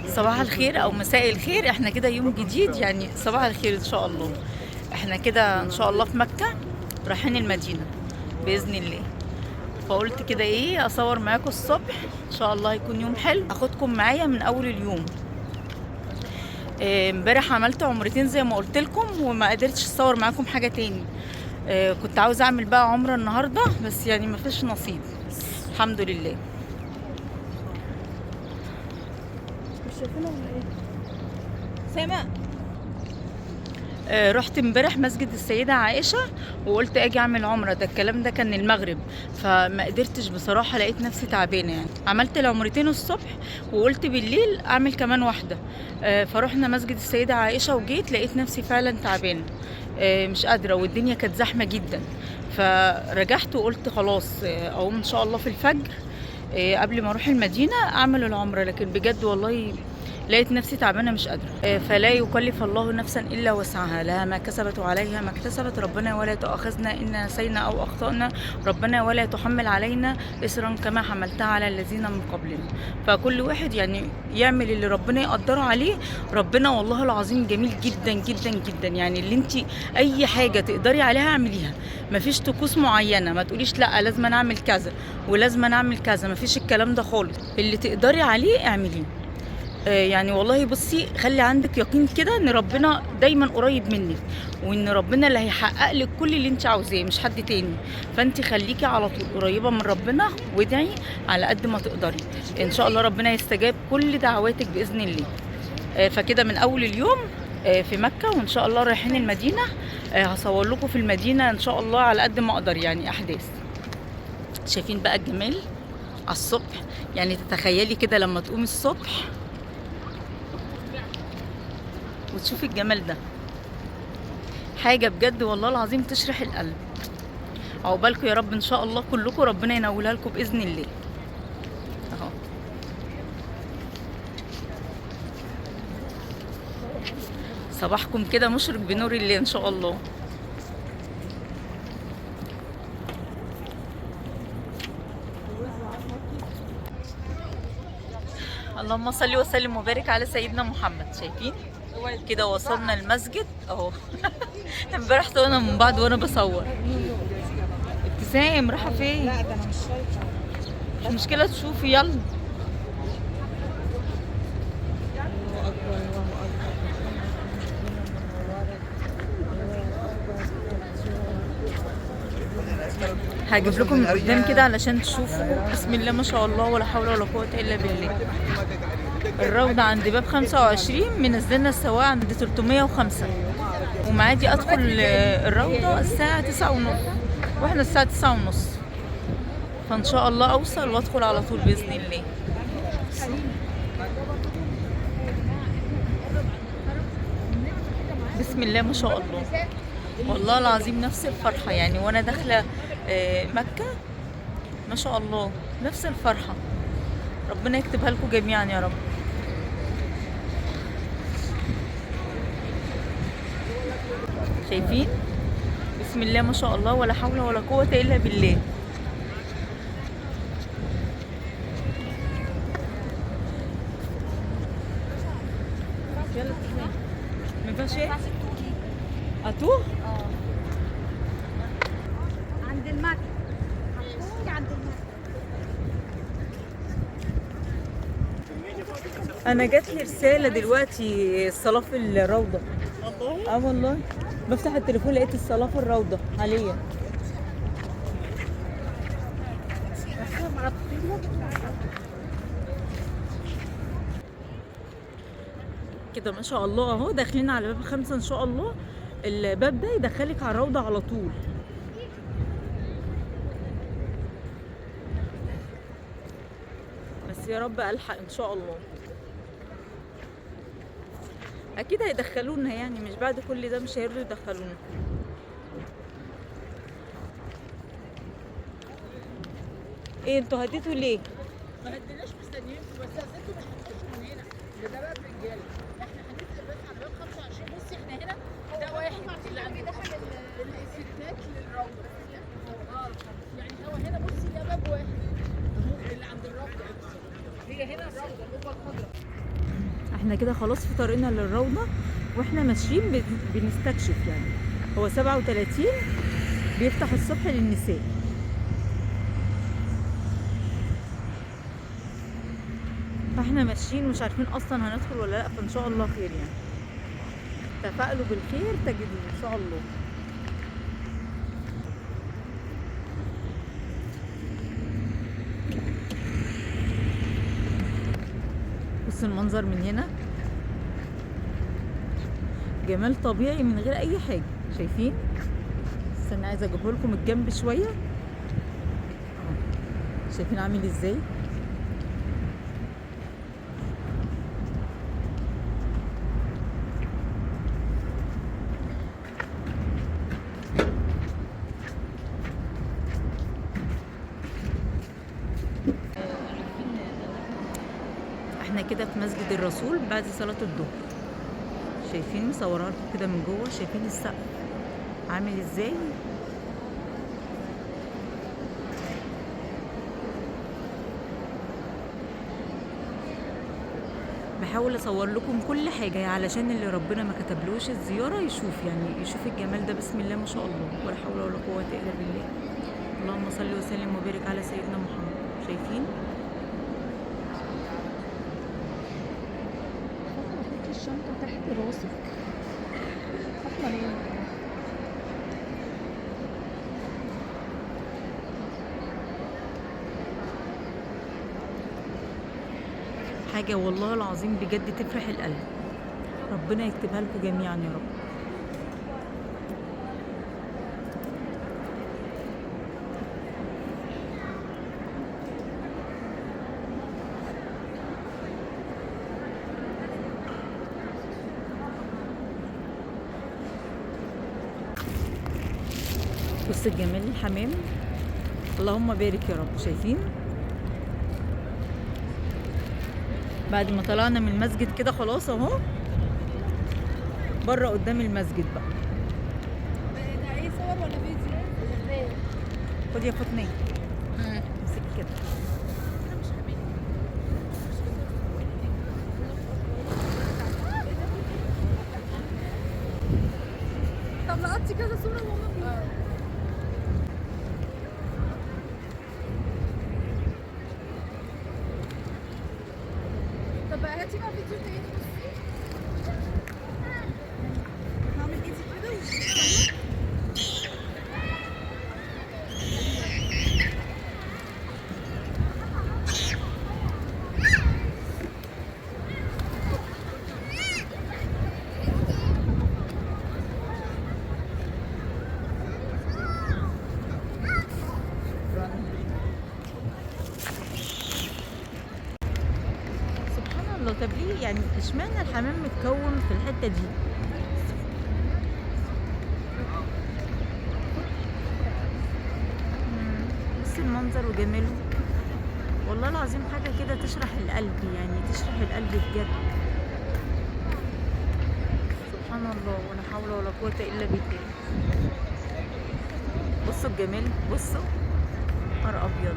صباح الخير او مساء الخير. احنا كده يوم جديد، يعني صباح الخير ان شاء الله. احنا كده ان شاء الله في مكة رايحين المدينة باذن الله. فقلت كده ايه اصور معاكم الصبح، ان شاء الله هيكون يوم حلو. اخدكم معايا من اول اليوم. امبارح عملت عمرتين زي ما قلت لكم وما قدرتش اصور معاكم حاجة تاني. كنت عاوزة اعمل بقى عمرة النهاردة بس يعني ما فيش نصيب، الحمد لله. مش شايفينها ولا ايه؟ سامع. رحت امبارح مسجد السيدة عائشة وقلت اجي اعمل عمرة، ده الكلام ده كان المغرب، فما قدرتش بصراحة، لقيت نفسي تعبانة يعني. عملت العمرتين الصبح وقلت بالليل اعمل كمان واحدة. فروحنا مسجد السيدة عائشة وجيت لقيت نفسي فعلا تعبانة، مش قادرة، والدنيا كانت زحمة جدا. فرجعت وقلت خلاص، اقوم ان شاء الله في الفجر، قبل ما اروح المدينة اعمل العمرة. لكن بجد والله لقيت نفسي تعبانة مش قادرة. فلا يكلف الله نفسا الا وسعها، لها ما كسبت وعليها ما اكتسبت. ربنا ولا تؤاخذنا ان نسينا او اخطانا، ربنا ولا تحمل علينا اصرا كما حملتها على الذين من قبلنا. فكل واحد يعني يعمل اللي ربنا يقدره عليه. ربنا والله العظيم جميل جدا جدا جدا، يعني اللي انت اي حاجة تقدري عليها اعمليها، مفيش طقوس معينة، ما تقوليش لا لازم انا اعمل كذا ولازم انا اعمل كذا، مفيش الكلام ده خالص. اللي تقدري عليه اعمليه. يعني والله بصي، خلي عندك يقين كده ان ربنا دايما قريب منك، وان ربنا اللي هيحقق لك كل اللي انت عاوزاه مش حد تاني. فانت خليكي على طول قريبه من ربنا وادعي على قد ما تقدري، ان شاء الله ربنا يستجاب كل دعواتك باذن الله. فكده من اول اليوم في مكة، وان شاء الله رايحين المدينة. هصور لكم في المدينة ان شاء الله على قد ما اقدر يعني احداث. شايفين بقى الجمال على الصبح، يعني تتخيلي كده لما تقومي الصبح وتشوفي الجمال ده، حاجة بجد والله العظيم تشرح القلب. عقبالكم يا رب ان شاء الله كلكم ربنا ينولها لكم باذن الله. اهو صباحكم كده مشرق بنور الله ان شاء الله. اللهم صل وسلم وبارك على سيدنا محمد. شايفين كده وصلنا المسجد اهو. امبارح طلعنا من بعض وانا بصور. ابتسام رايحة فين؟ لا ده انا مش شايفه. مش مشكلة تشوفي، يلا. الله اكبر الله اكبر. هجيب لكم من قدام كده علشان تشوفوا. بسم الله ما شاء الله ولا حول ولا قوة الا بالله. الروضة عند باب 25 منزلنا السواق عند 305، ومعادي ادخل الروضة الساعة 9:30، واحنا الساعة 9:30، فان شاء الله اوصل وادخل على طول باذن الله. بسم الله ما شاء الله، والله العظيم نفس الفرحة يعني وانا داخلة مكة، ما شاء الله نفس الفرحة. ربنا يكتبها لكم جميعا يا رب. شايفين؟ بسم الله ما شاء الله ولا حول ولا قوة إلا بالله. يلا ما ينفعش ايه؟ اتوه؟ عند المكة. عند المكة. انا جات لي رسالة دلوقتي الصلاة في الروضة. والله؟ اه والله بفتح التليفون لقيت الصلاة في الروضة حاليا. كده ما شاء الله اهو داخلين على باب 5 ان شاء الله. الباب ده يدخلك على الروضة على طول. بس يا رب الحق ان شاء الله. اكيد هيدخلونا يعني، مش بعد كل ده مش هيرضوا يدخلونا. ايه انتوا هديتوا ليه؟ ما هديناش، مستنيينكم بس اصل انتوا مش هتخشوا من هنا، ده باب رجاله، احنا هنسال بس على باب 25. بصي احنا هنا ده واحد اللي عند الستات للروضه. يعني هو هنا بصي ده باب واحد اللي عند الروضة. هي هي هنا الروضة القبة الخضراء. احنا كده خلاص في طريقنا للروضه، واحنا ماشيين بنستكشف. يعني هو 37 بيفتح الصبح للنساء. فاحنا ماشيين مش عارفين اصلا هندخل ولا لا، فان شاء الله خير يعني. تفائلوا بالخير تجدوه ان شاء الله. بص المنظر من هنا، جمال طبيعي من غير اي حاجة. شايفين؟ استنى عايزه اجيبه لكم الجنب شوية. شايفين عامل ازاي؟ احنا كده في مسجد الرسول بعد صلاة الظهر. شايفين مصورها لكم كده من جوه، شايفين السقف عامل ازاي؟ بحاول اصور لكم كل حاجة علشان اللي ربنا ما كتبلوش الزيارة يشوف، يعني يشوف الجمال ده. بسم الله ما شاء الله، ولا حول ولا قوة الا بالله. اللهم صل وسلم وبارك على سيدنا محمد. شايفين؟ حطي الشنطة تحت راسك. فاطمة ليه؟ حاجة والله العظيم بجد تفرح القلب. ربنا يكتبها لكم جميعا يا رب. بص الجمال الحمام، اللهم بارك يا رب. شايفين؟ بعد ما طلعنا من المسجد كده خلاص اهو بره قدام المسجد بقى. ده ايه، صور ولا فيديو؟ خدي يا فاطمة امسكي كده. طب لقطتي كذا صورة وهما طب هاتي بقى فيديو تاني. بصي هعمل ايدي كده. سبحان الله. طب ليه يعني اشمعنى الحمام متكون في الحتة دي؟ بص المنظر وجماله، والله العظيم حاجة كده تشرح القلب، يعني تشرح القلب بجد. سبحان الله، ولا حول ولا قوة الا بالله. بصوا الجمال، بصوا نهار ابيض.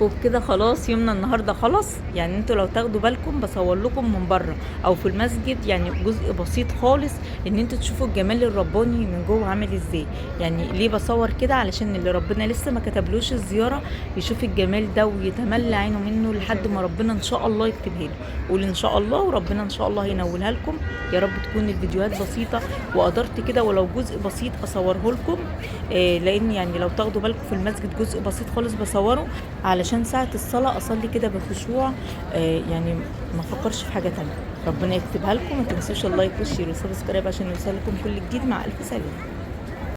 وبكده خلاص يومنا النهارده خلص. يعني انتوا لو تاخدوا بالكم بصور لكم من بره او في المسجد، يعني جزء بسيط خالص ان انتوا تشوفوا الجمال الرباني من جوه عامل ازاي. يعني ليه بصور كده؟ علشان اللي ربنا لسه ما كتبلوش الزيارة يشوف الجمال ده ويتملى عينه منه لحد ما ربنا ان شاء الله يكتبها له. قول ان شاء الله، وربنا ان شاء الله هينولها لكم يا رب. تكون الفيديوهات بسيطة وقدرت كده ولو جزء بسيط اصوره لكم، لان يعني لو تاخدوا بالكم في المسجد جزء بسيط خالص بصورة علشان ساعة الصلاة أصلي كده بخشوع، يعني ما أفكرش في حاجة تانية. ربنا يكتبها لكم. ما تنسوش ال like وال share وال subscribe عشان يوصلكم كل جديد. مع ألف سلامة.